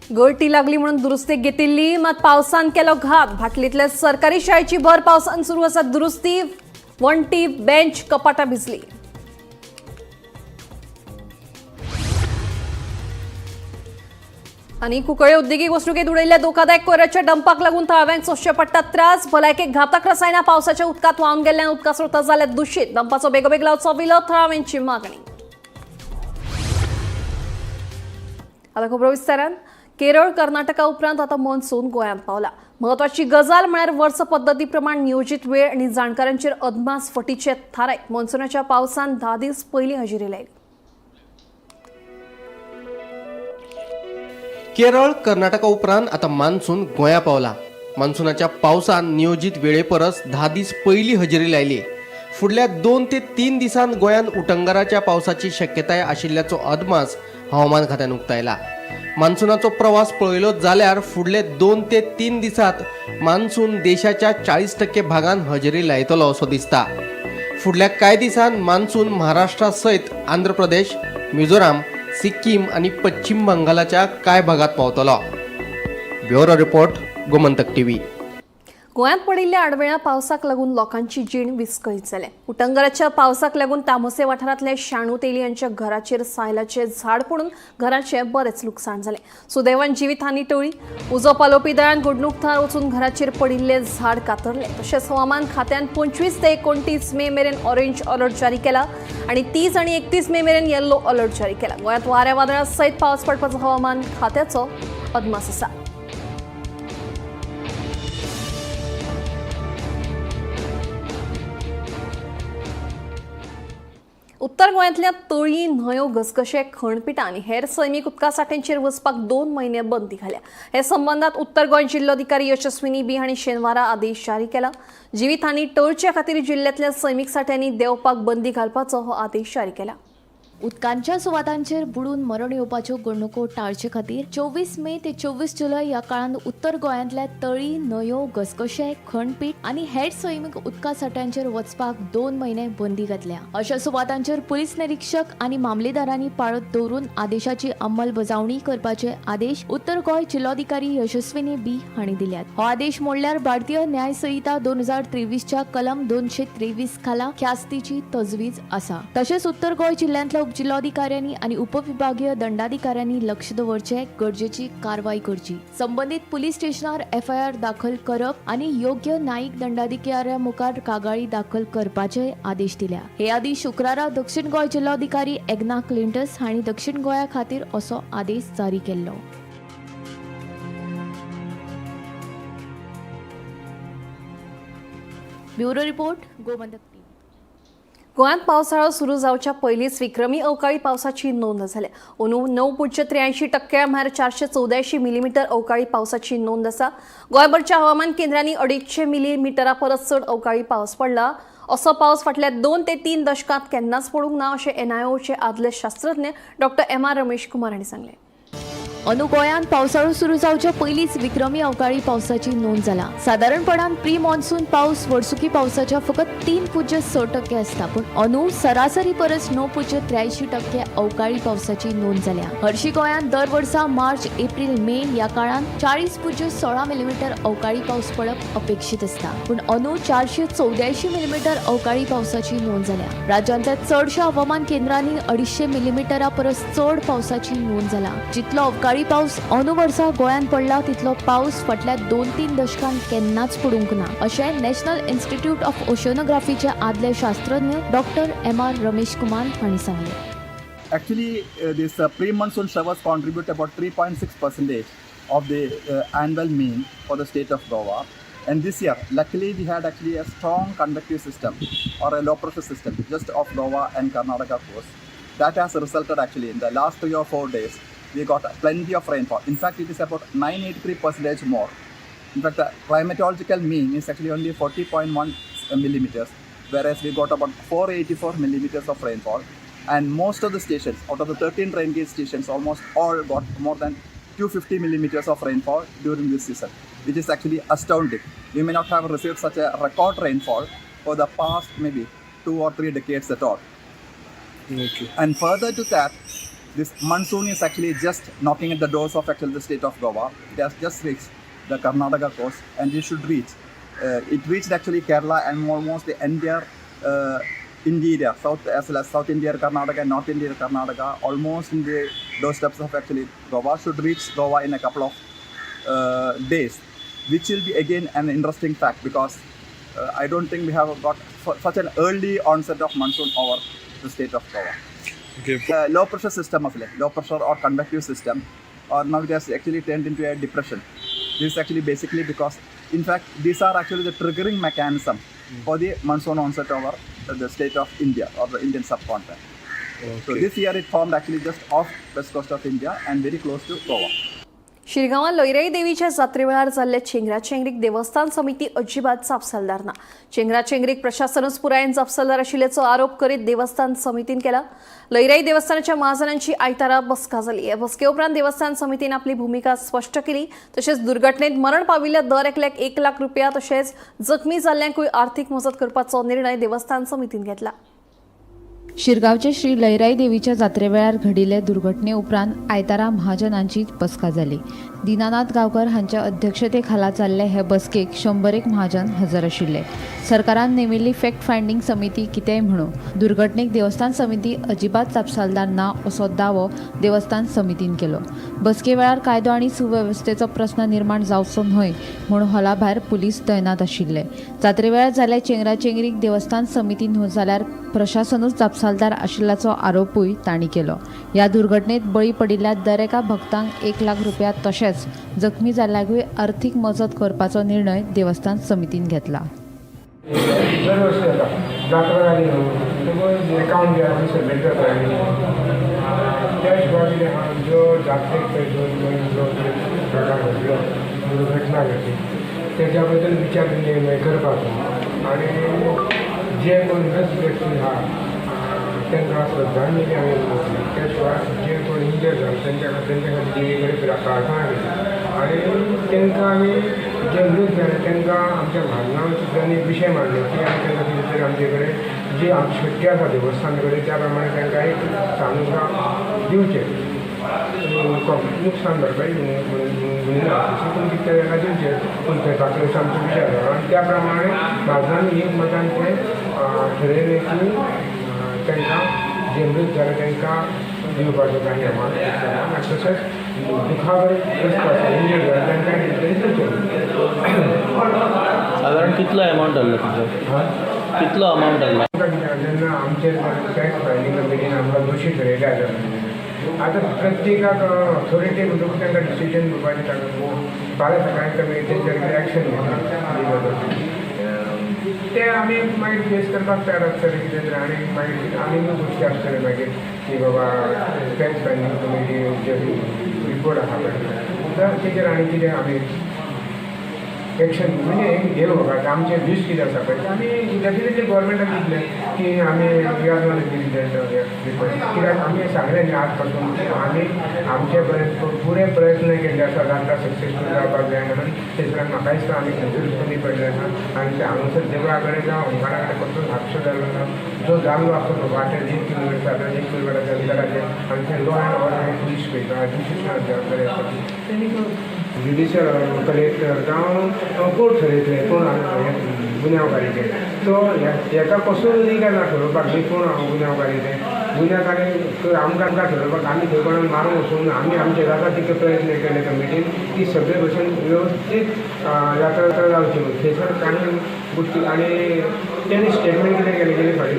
गळटी लागली म्हणून दुरुस्तीक घेतिल्ली, मात पावसान केलो घात. भाटलींतल्या सरकारी शाळेची भर पावसान सुरू आसा दुरुस्ती. वण्टी, बेंच, कपाटां भिजली. आनी कुंकळे उद्देगीक वसणुकेंत उडयल्ल्या धोकादायक कोयराच्या डंपाक लागून थळाव्यांक सोंसचे पडटात त्रास. भलायकेक घातक रसायनां पावसाच्या उदकांत व्हांवन गेल्ल्यान उदका स्रोत जाल्यात दुशीत. डंपाचो बेगोबेग लावचो विलो, थळाव्यांची मागणी. आता खबरो विस्तारान. केरळ कर्नाटका उपरांत आता मॉन्सून गोंयांत पावला. महत्वाची गजाल म्हळ्यार वर्स पद्दती प्रमाण नियोजीत वेळ आनी जाणकारांचेर अदमास फटीचे थारायत मॉन्सुनाच्या पावसान 10 दीस पयलीं हजेरी लायली. केरळ कर्नाटका उपरांत आतां मान्सून गोंया पावला. मान्सूनाच्या पावसान नियोजीत वेळे परस 10 दीस पयलीं हजेरी लायली. फुडल्या 2 ते 3 दिसांत गोंयांत उटंगाराच्या पावसाची शक्यताय आशिल्ल्याचो अदमास हवामान खात्यान उक्तायला. मान्सूनाचो प्रवास पळयलो जाल्यार फुडले 2 ते 3 दिसांत मान्सून देशाच्या 40% भागान हजेरी लायतलो असो दिसता. फुडल्या कांय दिसांत मान्सून महाराष्ट्रा सयत आंध्र प्रदेश, मिझोराम, सिक्कीम आनी पश्चिम बंगालाच्या कांय भागात पावतलो. Bureau report, Gomantak TV. गोंयांत पडिल्ल्या आडवेळ्या पावसाक लागून लोकांची जीण विस्कळीत जाल्या. उटंगराच्या पावसाक लागून तामोसे वाठारांतल्या शाणू तेली यांच्या घराचेर सायलाचे झाड पडून घराचें बरेंच लुकसाण जालें. सुदैवान जिवीत हानी टळ्ळी. उजो पालोवपी दळान घडणूक थळार वचून घराचेर पडिल्लें झाड कातरलें. तशेंच हवामान खात्यान 25 ते 29 मे मेरेन ऑरेंज अलर्ट जारी केला आनी 30 आनी 31 मे मेरेन येल्लो अलर्ट जारी केला. गोंयांत वाऱ्या वादळा सयत पावस पडपाचो हवामान खात्याचो अदमास आसा. उत्तर गोंयांतल्या तळी, न्हंयो, घसघशे, खणपिठां आनी हेर सैमीक उदका सांठ्यांचेर वचपाक 2 म्हयने बंदी घाल्या. हे संबंदात उत्तर गोंय जिल्लोधिकारी यशस्विनी बी हांणी शेनवारा आदेश जारी केला. जिवीत हानी टळचे खातीर जिल्ल्यांतल्या सैमीक सांठ्यांनी देंवपाक बंदी घालपाचो हो आदेश जारी केला. उदकांच्या सुवातांचेर बुडून मरण येवपाच्यो घडणुको टाळचे खातीर 24 मे ते 24 जुलय ह्या काळांत उत्तर गोंयांतल्या तळी, न्हंयो, घसघशे, खणपीठ आनी हेर सैमीक उदका साठ्यांचेर वचपाक 2 म्हयने बंदी घातल्या. अशा सुवातांचेर पुलीस निरीक्षक आनी मामलेदारांनी पाळत दवरून आदेशाची अंमलबजावणी करपाचे आदेश उत्तर गोंय जिल्लोधिकारी यशस्विनी बी हांणी दिल्यात. हो आदेश मोडल्यार भारतीय न्याय संहिता 2023च्या कलम 223 खाला ख्यास्तीची तजवीज आसा. तशेंच उत्तर गोंय जिल्ल्यांतल्या उपजिल्लोधिकाऱ्यांनी आनी उपविभागीय दंडाधिकाऱ्यांनी लक्ष दवरचे, गरजेची कारवाय करची, संबंदीत पुलीस स्टेशनार एफआयआर दाखल करप आनी योग्य न्यायीक दंडाधिकाऱ्या मुखार कागाळी दाखल करपाचे आदेश दिल्या. हे आदीं शुक्रारा दक्षिण गोंय जिल्लोधिकारी एग्ना क्लिंटस हांणी दक्षिण गोंया खातीर असो आदेश जारी केल्लो. Bureau report, Gomantak TV. गोंयांत पावसाळो सुरू जावच्या पयलींच विक्रमी अवकाळी पावसाची नोंद जाल्या. अंदू 9.83% म्हळ्यार 484 मिलीमिटर अवकाळी पावसाची नोंद आसा. गोंयभरच्या हवामान केंद्रांनी 250 मिलीमिटरा परस चड अवकाळी पावस पडला. असो पावस फाटल्या 2 ते 3 दशकांत केन्नाच पडूंक ना अशें एनआयओचे आदले शास्त्रज्ञ doctor M R Ramesh Kumar हांणी सांगलें. अंदू गोंयांत पावसाळो सुरू जावच्या पयलींच विक्रमी अवकाळी पावसाची नोंद जाला. सादारणपणान प्री मॉन्सून पावस वर्सुकी पावसाच्या फकत 3.6% आसता, पूण अंदू सरासरी परस 9.83% अवकाळी पावसाची नोंद जाल्या. हरशी गोंयांत दर वर्सा मार्च, एप्रील, मे ह्या काळांत 40.16 मिलीमीटर अवकाळी पावस पडप अपेक्षीत आसता, पूण अंदू 484 मिलीमीटर अवकाळी पावसाची नोंद जाल्या. राज्यांतल्या चडशा हवामान केंद्रांनी 250 मिलीमिटरा परस चड पावसाची नोंद जाला. जितलो अवकाळी अवकाळी पावस अंदू वर्सा गोंयांत पडला तितलो पावस फाटल्या 2-3 दशकांत केन्नाच पडूंक ना अशें नॅशनल इन्स्टिट्यूट ऑफ ओशनोग्राफीचे आदले शास्त्रज्ञ डॉक्टर एम.आर. रमेश कुमार हांणी सांगलें. Actually, this pre-monsoon showers contribute about 3.6 percentage of the annual mean for the state of Goa. And this year, luckily, we had actually a strong convective system or a low pressure system just off Goa and Karnataka coast. That has resulted actually in the last 3 or 4 days, we got plenty of rainfall. In fact, it is about 983 percentage more. In fact, the climatological mean is actually only 40.1 millimeters, whereas we got about 484 millimeters of rainfall. And most of the stations, out of the 13 rain gauge stations, almost all got more than 250 millimeters of rainfall during this season, which is actually astounding. We may not have received such a record rainfall for the past maybe 2 or 3 decades at all. Okay. And further to that, this monsoon is actually just knocking at the doors of actually the state of Goa. It has just reached the Karnataka coast, and it should reach. It reached actually Kerala and almost the entire interior, south as well as South India, Karnataka, and North India, Karnataka, almost in the doorsteps of actually Goa. Should reach Goa in a couple of days, which will be again an interesting fact because I don't think we have got such an early onset of monsoon over the state of Goa. Okay. Low pressure system of low pressure or convective system, or now it has actually turned into a depression. This is actually basically because, in fact, these are actually the triggering mechanism for the monsoon onset over the state of India or the Indian subcontinent. Okay. So this year it formed actually just off west coast of India and very close to Goa. शिरगांवां लयराई देवीच्या जात्रे वेळार जाल्ले चेंगराचेंगरीक देवस्थान समिती अजिबात जापसालदार ना. चेंगराचेंगरीक प्रशासनूच पुरायेन जापसालदार आशिल्ल्याचो आरोप करीत देवस्थान समितीन केला. लयराई देवस्थानाच्या महाजनांची आयतारा बसका जाली. हे बसके उपरांत देवस्थान समितीन आपली भुमिका स्पश्ट केली. तशेंच दुर्घटनेत मरण पाविल्ल्या दर एकल्याक 1 लाख रुपया तशेंच जखमी जाल्ल्यांकूय आर्थिक मजत करपाचो निर्णय देवस्थान समितीन घेतला. शिरगांवचे श्री लयराई देवीच्या जात्रे वेळार घडिल्ले दुर्घटने उपरांत आयतारा महाजनांची बसका जाली. दीनानाथ गांवकर हांच्या अध्यक्षतेखाला जाल्ले हे बसकेक 100 महाजन हजर आशिल्ले. सरकारान नेमिल्ली फॅक्ट फायंडींग समिती कितेंय म्हणू, दुर्घटनेक देवस्थान समिती अजिबात जापसालदार ना असो दावो देवस्थान समितीन केलो. बसके वेळार कायदो आनी सुवेवस्थेचो प्रस्न निर्माण जावचो न्हय म्हूण हॉला भायर पुलीस तैनात आशिल्ले. जात्रे वेळार जाल्ले चेंगराचेंगरीक देवस्थान समिती न्हय जाल्यार प्रशासनूच जापसालदार आशिल्ल्याचो आरोपूय तांणी केलो. ह्या दुर्घटनेत बळी पडिल्ल्या दर एका भक्तांक 1 लाख रुपया तशेंच जखमी जाल्ल्यांकूय आर्थिक मजत करपाचो निर्णय देवस्थान समितीन घेतला. दर वर्सी जाता जात्रा जाली न्हू म्हणटकूच एकावंट जे आसा सबमीट करता. त्या हिशोबान कितें आहा, जो जात्रेक पळय जो प्रकार घडलो, दुर्घटना घडली, तेज्या बद्दल विचार निर्णय करपाचो आनी जे कोण मृत व्यक्ती आहा तांकां श्रद्धांजली आमी ओंपली. त्या शिवाय जे कोण इंजर्ड जाले तेंच्या खातीर देवी कडेन प्रार्थना केली आनी तांकां आमी जे मृत जाले तांकां आमच्या म्हाजनान सुद्दां विशय मांडलो की आमी तांकां कितें तरी आमचे कडेन जी आमची शक्य आसा देवस्थाना कडेन त्या प्रमाणे तांकां एक सानुग्रह दिवचें, नुकसान भरपाई म्हणिना तशी, पूण कितें तांकां दिवचें पूण तें असो आमचो विचार जालो आनी त्या प्रमाणे म्हाजनान एक मतान तें ठरयलें की तांकां जे मृत जाले तांकां दिवपाचो कांय अमावंट आनी तशेंच दुखाग्रस्त आसा, इंजर्ड जाले तांकां कितें तरी दिवचें. सादारण कितलो अमावंट जाल्लो तुमचो? कितलो अमावंट जाल्लो? जेन्ना आमचे फॅक्ट फायंडींग कमिटीन आमकां दोशी ठरयले आसा, आतां प्रत्येकाक ऑथॉरिटी म्हणटकूच तांकां डिसिजन घेवपाचें, तांकां फाल्यां सकाळीं तुमी तेंचेर एक्शन घेतली ते आमी मागीर फेस करपाक तयार आसतले कितें तरी. आनी मागीर आनीकूय गोश्टी आसतल्यो मागीर की बाबा फॅक्ट फायंडींग कमिटी जे रिपोर्ट आसा पळय तर तेजेर आनी कितें आमी एक्शन म्हणजे घेवंक. आतां आमचे व्यूज कितें आसा पळय ते आमी डेफिनेटली गोवोरमेंटाक दितले की आमी we are not agree report, कित्याक आमी सांगलें न्ही आज पासून आमी आमचे पर्यंत पुरे प्रयत्न केल्ले आसा जात्रा सक्सेसफूल जावपाक जाय म्हणून. थंयसर म्हाका दिसता आमी खंयसरूच कमी पडले आसा आनी ते हांगासर देवळा कडेन जावं ओंकारा कडेन कसलोच हादसो जालो ना. जो जाल्लो आसता तो वाटेर 1 किलोमिटर जाता, 1 किलोमिटराच्या अंतराचेर आनी लॉ एंड ऑर्डर पुलीस पळयता, एडमिनिस्ट्रेशन जबाबदारी आसता तेणी ज्युडिशियल कलेक्टर जावं कोर्ट थरयतले कोण हें गुन्यांवकारीचे. सो हेका कसो अधिकार ना ठरोवपाक न्ही कोण गुन्यांवकारी ते. गुन्यांवकारी आमकां ठरोवपाक आमी थंय कोणाक मारूंक वचूंक ना. आमी आमचे जाता तितले प्रयत्न केले कमिटीन की सगळे भशेन वेवस्थीत जात्रा जावची म्हणून. थंयसर कांय गोश्टी आनी तेणी स्टेटमेंट कितें केलें गेले फावटी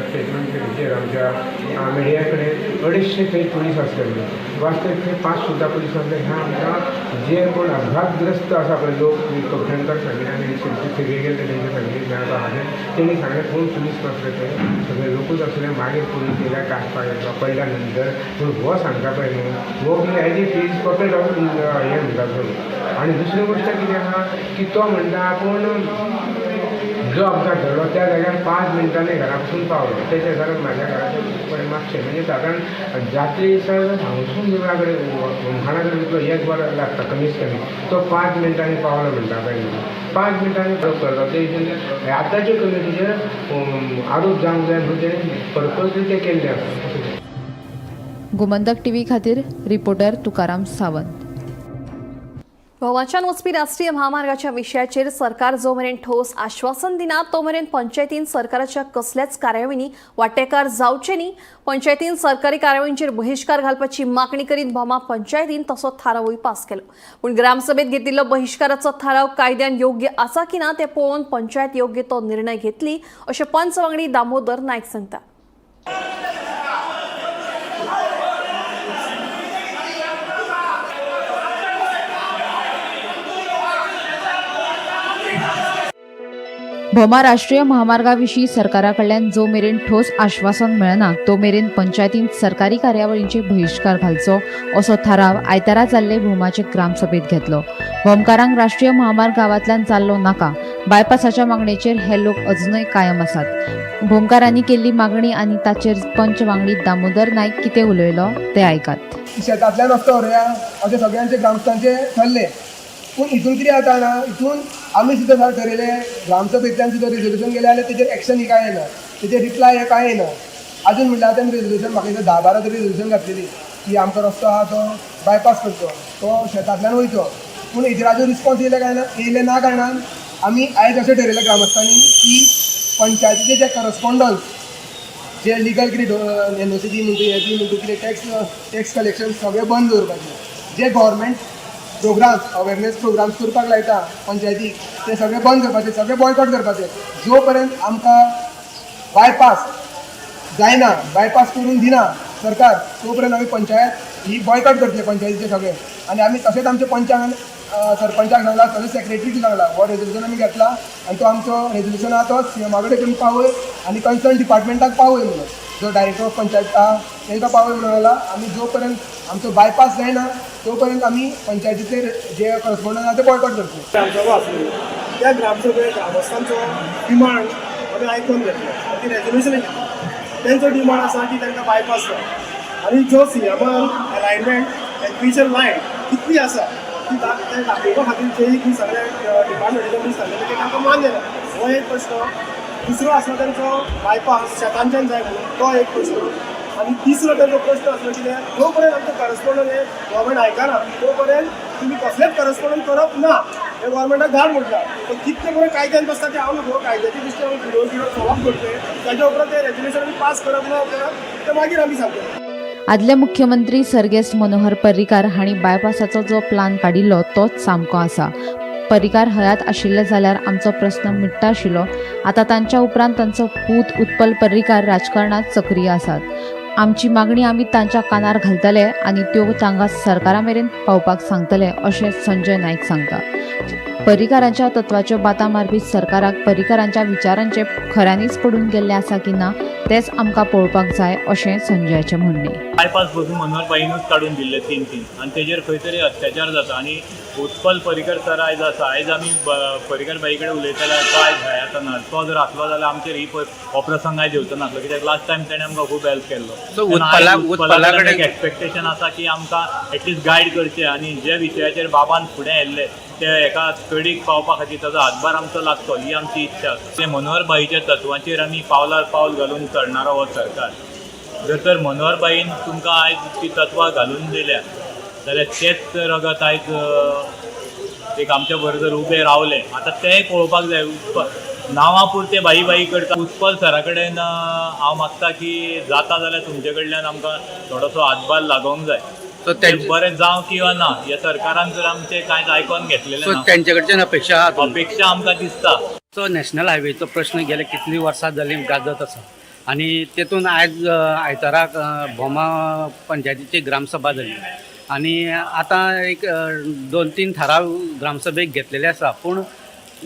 स्टेटमेंट हेचेर आमच्या मिडिया कडेन 250 थंय पुलीस आसले, वास्तवीक थंय 5 सुद्दां पुलीस आसले. ह्या आमकां जे कोण अपघातग्रस्त आसा पळय लोक कवठणकर सांगले आनी सगळे गेले तेंचे सांगले मेळपा खातीर तेणी सांगलें कोण पुलीस नासले थंय, सगळे लोकूच आसले. मागीर पुलीस येयल्या कास पडल्या नंतर. पूण हो सांगता पळय न्हू हो कितें as it is puppet of हें म्हणटा तो. आनी दुसरी गोश्ट कितें आहा की तो म्हणटा आपूण जो अपघात घडलो त्या जाग्यार 5 मिनटांनी घरा पसून पावलो. तेच्या घरात म्हाज्या घराचे पळय मातशें म्हणजे सादारण जात्रे दिसा हांगसून देवळा कडेन होमखाणा कडेन तितलो 1 वर लागता कमीत कमी, तो 5 मिनटांनी पावलो म्हणटा पळय न्हू. 5 मिनटांनी प्रयोग करता ते हिशोबान आतांचे कमिटीचेर आरोप जावंक जाय म्हणून तेणें पर्पजली तें केल्लें आसा. गोमंतक टीव्ही खातीर रिपोर्टर तुकाराम सावंत. गोवाच्यान वचपी राष्ट्रीय म्हामार्गाच्या विशयाचेर सरकार जो मेरेन ठोस आश्वासन दिना तो मेरेन पंचायतीन सरकाराच्या कसल्याच कार्यावळींनी वांटेकार जावचे न्ही. पंचायतीन सरकारी कार्यावळींचेर बहिश्कार घालपाची मागणी करीत भोमा पंचायतीन तसो थारावूय पास केलो. पूण ग्रामसभेत घेतिल्लो बहिश्काराचो थाराव कायद्यान योग्य आसा की ना तें पळोवन पंचायत योग्य तो निर्णय घेतली अशें पंच वांगडी दामोदर नायक सांगता. भोमा राष्ट्रीय महामार्गाविशीं सरकारा कडल्यान जो मेरेन ठोस आश्वासन मेळना तो मेरेन पंचायतीन सरकारी कार्यावळींचे बहिश्कार घालचो असो थाराव आयतारा जाल्ले भोमाचे ग्रामसभेत घेतलो. भोमकारांक राष्ट्रीय महामार्ग गांवांतल्यान जाल्लो नाका, बायपासाच्या मागणेचेर हे लोक अजुनय कायम आसात. भोमकारांनी केल्ली मागणी आनी ताचेर पंच वांगडी दामोदर नायक कितें उलयलो ते आयकात. शेतांतल्यान रस्तो व्हरुया अशें सगळ्यांचे ग्रामस्थांचे ठरलें. पूण हितून कितें जाता जाणा, हितून आमी सुद्दां सारकें ठरयलें ग्रामसभेंतल्यान सुद्दां रेजोल्युशन गेलें जाल्यार तेजेर एक्शन ही कांय येना, तेजेर रिप्लाय हें कांय येना. आजून म्हणल्यार तेमी रेजोल्युशन म्हाका दिसता 10-12 तरी रेजोल्युशन घातलेली की आमकां रस्तो आहा तो बायपास करचो, तो शेतांतल्यान वयचो. पूण हेजेर आजून रिस्पोन्स येयले काय ना, येयले ना कारणान आमी आयज अशें ठरयलें ग्रामस्थांनी की पंचायतीचे जे करस्पोंडन्स जे लिगल कितें एनओसी दी म्हणटा, हें दी म्हणटा, कितें टॅक्स कलेक्शन सगळें बंद दवरपाचें. जे गव्हर्मेंट प्रोग्राम्स अवेरनेस प्रोग्राम्स करपाक लायता पंचायतीक ते सगळे बंद करपाचे, सगळे बॉयकॉट करपाचे. जो पर्यंत आमकां बायपास जायना, बायपास करून दिना सरकार, तो पर्यंत आमी पंचायत ही बॉयकॉट करतले पंचायतीचे सगळे. आनी आमी तशेंच आमच्या पंचांक सरपंचाक सांगला, तशेंच सेक्रेटरीक सांगला, हो रेजोल्युशन आमी घेतला आनी तो आमचो रेजोल्युशन आहा तो सीएमा कडेन पावय आनी कन्सर्न डिपार्टमेंटाक पावय म्हणून, जो डायरेक्टर ऑफ पंचायत आहा तांकां पावय म्हणून सांगला. आमी जो पर्यंत आमचो बायपास जायना तो पर्यंत आमी पंचायतीचे जे करस्पोंडन्स आहा ते बॉयकॉट करतले. ग्रामसभा आसली त्या ग्रामसभेत ग्रामस्थांचो डिमांड आमी आयकून घेतलो आनी ती रेजोल्युशन घेतली. तेंचो डिमांड आसा की तांकां बायपास जाय आनी जो सीएमान अलायनमेंट एक्विजन लायन कितली आसा ती दाखोवपा खातीर जेही की सगळे डिपार्टमेंटाच्या मनीस सांगलें ते तांकां मान्य ना, हो एक प्रश्न. दुसरो आसलो तेंचो बायपास शेतांच्यान जाय म्हणून, तो एक प्रश्न. आनी तिसरो तेंचो प्रश्न आसलो कितें, जो पर्यंत आमचो करस्पोंडंट हें गव्हर्मेंट आयकना तो पर्यंत तुमी कसलेच करस्पोंडंट करप ना हें गव्हर्मेंटाक धाड म्हटलां. पण कितले पर्यंत कायद्यान बसता तें हांव न्हू, कायद्याची दृश्टी आमी फिरोवन फिरोवन सॉल्व करतले, ताच्या उपरांत तें रेजोल्युशन आमी पास करप ना करप तें मागीर आमी सांगतले. आदले मुख्यमंत्री सर्गेस्त मनोहर पर्रीकार हांणी बायपासाचो जो प्लान काडिल्लो तोच सामको आसा. पर्रीकार हयात आशिल्ले जाल्यार आमचो प्रस्न मिट्टा आशिल्लो. आतां तांच्या उपरांत तांचो पूत उत्पल पर्रीकार राजकारणांत सक्रीय आसात. आमची मागणी आमी तांच्या कानार घालतले आनी त्यो तांकां सरकारा मेरेन पावपाक सांगतले अशें संजय नायक सांगता. पर्रीकारांच्या तत्वाच्यो बाता मारपी सरकाराक पर्रीकारांच्या विचारांचे खऱ्यांनीच पडून गेल्ले आसा की ना तेंच आमकां पळोवपाक जाय अशें संजयाचें म्हणणें. बायपास बसून मनोहर भाईनूच काडून दिल्ले 3-3 आनी तेजेर खंय तरी अत्याचार जाता आनी उत्पल पर्रीकर सर आयज आसा. आयज आमी पर्रीकर भाई कडेन उलयताले, तो आयज हयात ना, तो जर आसलो जाल्यार आमचेर ही हो प्रसंग आयज येवचो नासलो, कित्याक लास्ट टायम तेणें आमकां खूब हेल्प केल्लो. उत्पला कडेन एक एक्सपेक्टेशन आसा की आमकां एटलिस्ट गायड करचें आनी जे विशयाचेर बाबान फुडें येयल्ले ते एका तडीक पावपा खातीर ताजो हातभार आमचो लागचो ही आमची इच्छा आसा. ते मनोहर भाईच्या तत्वांचेर आमी पावलार पावल घालून चलणारो हो सरकार. जर तर मनोहर भाईन तुमकां आयज ती तत्वां घालून दिल्या जाल्यार तेच रगत आयज एक आमच्या बरोबर उबें रावलें. आतां तेंय पळोवपाक जाय. नांवा पुरते भाई भाई करता. उत्पल सरा कडेन हांव मागता की जाता जाल्यार तुमचे कडल्यान आमकां थोडोसो हातभार लागोंक जाय. ते बरें जावं किंवा ना, ह्या सरकारान जर आमचें कांयच आयकोन घेतलेलें ना. तेंचे कडच्यान अपेक्षा आहा. अपेक्षा आमकां दिसता. तो नॅशनल हायवेचो प्रश्न गेले कितली वर्सां जालीं गाजत आसा आनी तेतून आयज आयताराक भोमा पंचायतीची ग्रामसभा जाली आनी आतां एक 2-3 थाराव ग्रामसभेक घेतलेले आसा. पूण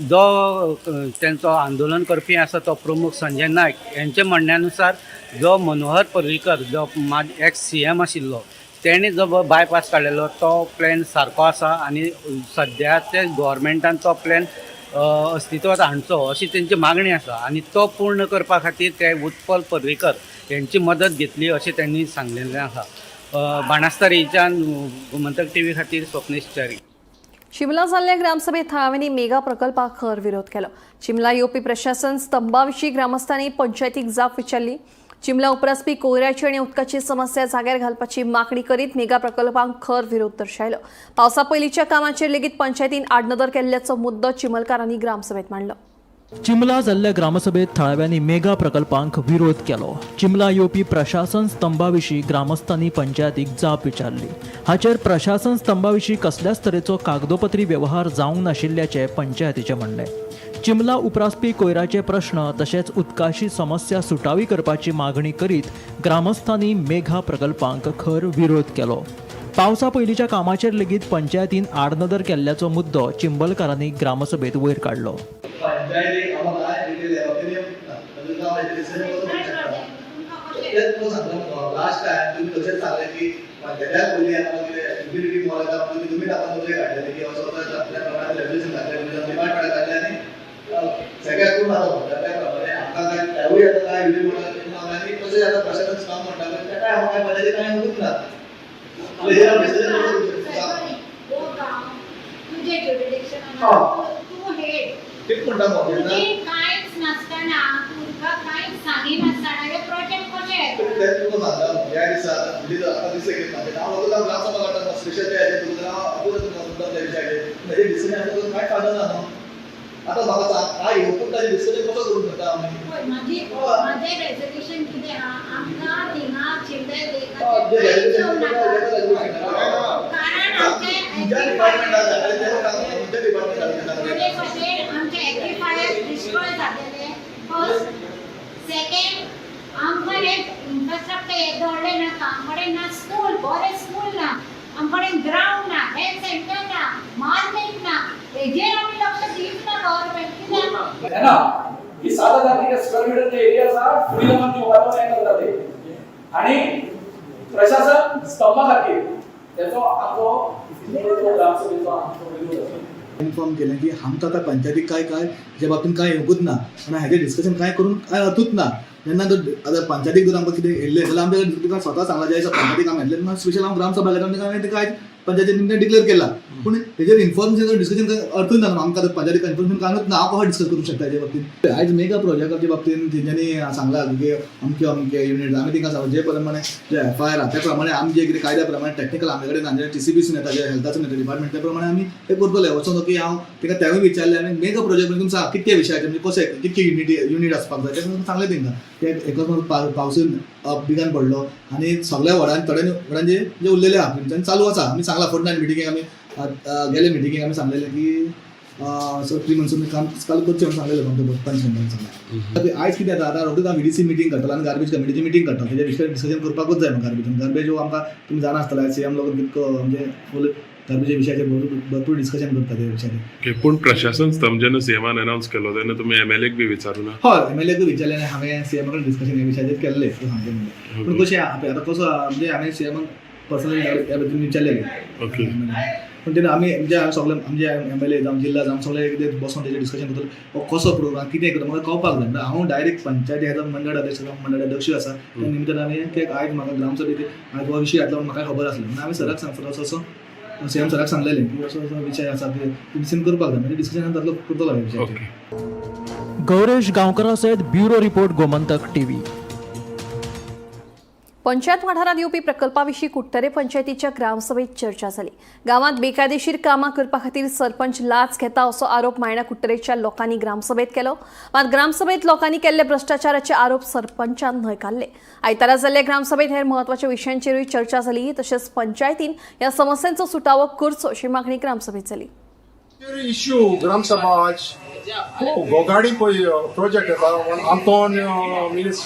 जो तेंचो आंदोलन करपी आसा तो प्रमुख संजय नायक हेंच्या म्हणण्यानुसार जो मनोहर पर्रीकर जो एक्स CM आशिल्लो तेणी जो बायपास काडलेलो तो प्लॅन सारको आसा आनी सद्या ते गव्हर्मेंटान तो प्लॅन अस्तित्वात हाडचो अशी तेंची मागणी आसा आनी तो पूर्ण करपा खातीर ते उत्पल पर्रीकर हेंची मदत घेतली अशें त्यांनी सांगलेलें आसा. बाणास्तारीच्यान गोमंतक टीव्ही खातीर स्वप्नेश च्यारी. चिमला जाल्ल्या ग्रामसभेत थळाव्यांनी मेगा प्रकल्पाक खर विरोध केलो. चिमला येवपी प्रशासन स्तंभाविशीं ग्रामस्थांनी पंचायतीक जाप विचारली. चिमला उपरासपी कोयराची आनी उदकाची समस्या जाग्यार घालपाची मागणी करीत मेगा प्रकल्पांक खर विरोध दर्शायलो. पावसा पयलींच्या कामाचेर लेगीत पंचायतीन आडनदर केल्ल्याचो मुद्दो चिमलकारांनी ग्रामसभेत मांडलो. चिमला जाल्ल्या ग्रामसभेत थळाव्यांनी मेगा प्रकल्पांक विरोध केलो. चिमला येवपी प्रशासन स्तंभाविशीं ग्रामस्थांनी पंचायतीक जाप विचारली. हाचेर प्रशासन स्तंभाविशीं कसल्याच तरेचो कागदोपत्री व्यवहार जावंक नाशिल्ल्याचें पंचायतीचें म्हणणें. चिमला उपरासपी कोयराचे प्रश्न तशेंच उदकाची समस्या सुटावी करपाची मागणी करीत ग्रामस्थांनी मेघा प्रकल्पांक खर विरोध केलो. पावसा पयलींच्या कामाचेर लेगीत पंचायतीन आडनदर केल्ल्याचो मुद्दो चिंबलकारांनी ग्रामसभेत वयर काडलो. ही 7,000 स्क्वेअर मीटर एरिया आसा फुडें हें करता ते आणि प्रशासन स्तंभा खातीर तेचो आमचो ग्रामसभेचो आमचो विरोध आसा. इन्फॉर्म केलें की आमकां आतां पंचायतीक काय काय हेच्या बाबतीन कांय येवंकूच ना आनी हेजें डिस्कशन कांय करून कांय अर्थूच ना. जेन्ना जर आतां पंचायतीक जर आमकां कितें येयल्लें जाल्यार आमच्या तुका स्वता सांगलां ज्या दिसा पंचायतीक आमी येतलें तेन्ना स्पेशल हांव ग्रामसभा घेता आनी हांवें काय पंचायतीन डिक्लेअर केला. पूण हेजेर इन्फॉर्मेशन डिस्कशन कांय अर्थूच ना. आमकां आतां पंचायतीक इन्फॉर्मेशन कांयच ना, हांव कसो डिस्कस करूंक शकता हेच्या बाबतीन. आयज मेगा प्रोजेक्टाच्या बाबतीन तेंच्यांनी सांगलां की अमके अमके युनिट आमी तांकां सांगलां जे प्रमाणे जे एफआयआर आहा त्या प्रमाणे आमी जे कितें कायद्या प्रमाणे टॅक्निकल आमचे कडेन आमचे टीसीबीसून येता जे हेल्थासून येता डिपार्टमेंट त्या प्रमाणे आमी ते करतले. वचोन की हांव तांकां तेवूय विचारलें आनी मेगा प्रोजेक्ट म्हणजे तुमकां कितके विशयाचे म्हणजे कशें कितके युनिट आसपाक जाय तें सांगलें तांकां. ते एकच पावसून बिगान पडलो आनी सगळ्या वॉर्डान थोड्या वॉर्डांचे जे उरलेले आहा तेंच्यांनी चालू आसा. आमी सांगलां 49 मिटिंगेक आमी गेले मिटिंगेक आमी सांगलेलें की सर प्री मॉन्सून काम चालू करचें म्हणून सांगलेलें आमच्या पंच मेंबरान सांगलें. आयज कितें जाता आतां रोखडीच हांव VDC meeting करतलो आनी गार्बेज कमिटीची मिटींग करतलो. तेजेर विशय डिस्कशन करपाकूच जाय म्हाका. गार्बेज हो आमकां तुमी जाणा आसतले CM लोक कितको म्हणजे फूल गार्बेज विशयाचेर भरपूर डिस्कशन करता त्या विशयाचेर. पूण प्रशासन स्तंभ जेन्ना सीएमान अनाउन्स केलो तेन्ना तुमी MLA बी विचारूं ना? हय, MLA विचारलें आनी हांवें सीएमा कडेन डिस्कशन ह्या विशयाचेर केल्लें सांगचें म्हणल्यार. पूण कशें आतां कसो म्हणजे हांवें सीएमाक पर्सनली ह्या बद्दल विचारलेलें. ओके. पूण तेन्ना आमी म्हणजे सगळे आमचे MLA जावं जिल्ला जावं सगळे कितें बसून तेजेर डिस्कशन करतले हो कसो प्रोग्राम कितें करता म्हाका कळपाक जाय. हांव डायरेक्ट पंचायती एज अ मंडळ अध्यक्ष जावं मंडळ अध्यक्ष आसा त्या निमित्तान आमी ते आयज म्हाका ग्रामसभेक आयज हो विशय घातलो म्हणून म्हाका खबर आसलें म्हणून हांवें सराक सांगता असो असो सीएम सराक सांगलेलें की असो असो विशय आसा की डिस्कशन करपाक जाय म्हणजे डिस्कशन जातलो करतलो ह्या विशयाचेर. गौरेश गांवकरा सयत bureau report, Gomantak TV. Panchayat वाठारांत येवपी प्रकल्पा विशीं कुडटरे पंचायतीच्या ग्रामसभेत चर्चा जाली. गांवांत बेकायदेशीर कामां करपा खातीर सरपंच लाच घेता असो आरोप मायणा कुडटरेच्या लोकांनी ग्रामसभेत केलो. मात ग्रामसभेत लोकांनी केल्ले भ्रश्टाचाराचे आरोप सरपंचान न्हयकारले. आयतारा जाल्ले ग्रामसभेत हेर म्हत्वाच्या विशयांचेरूय चर्चा जाली. तशेंच पंचायतीन ह्या समस्यांचो सुटावो करचो अशी मागणी ग्रामसभेत जाली. इश्यू ग्रामसभा आज गोगाडी पळय प्रोजेक्ट येता आंतोन मिनिस.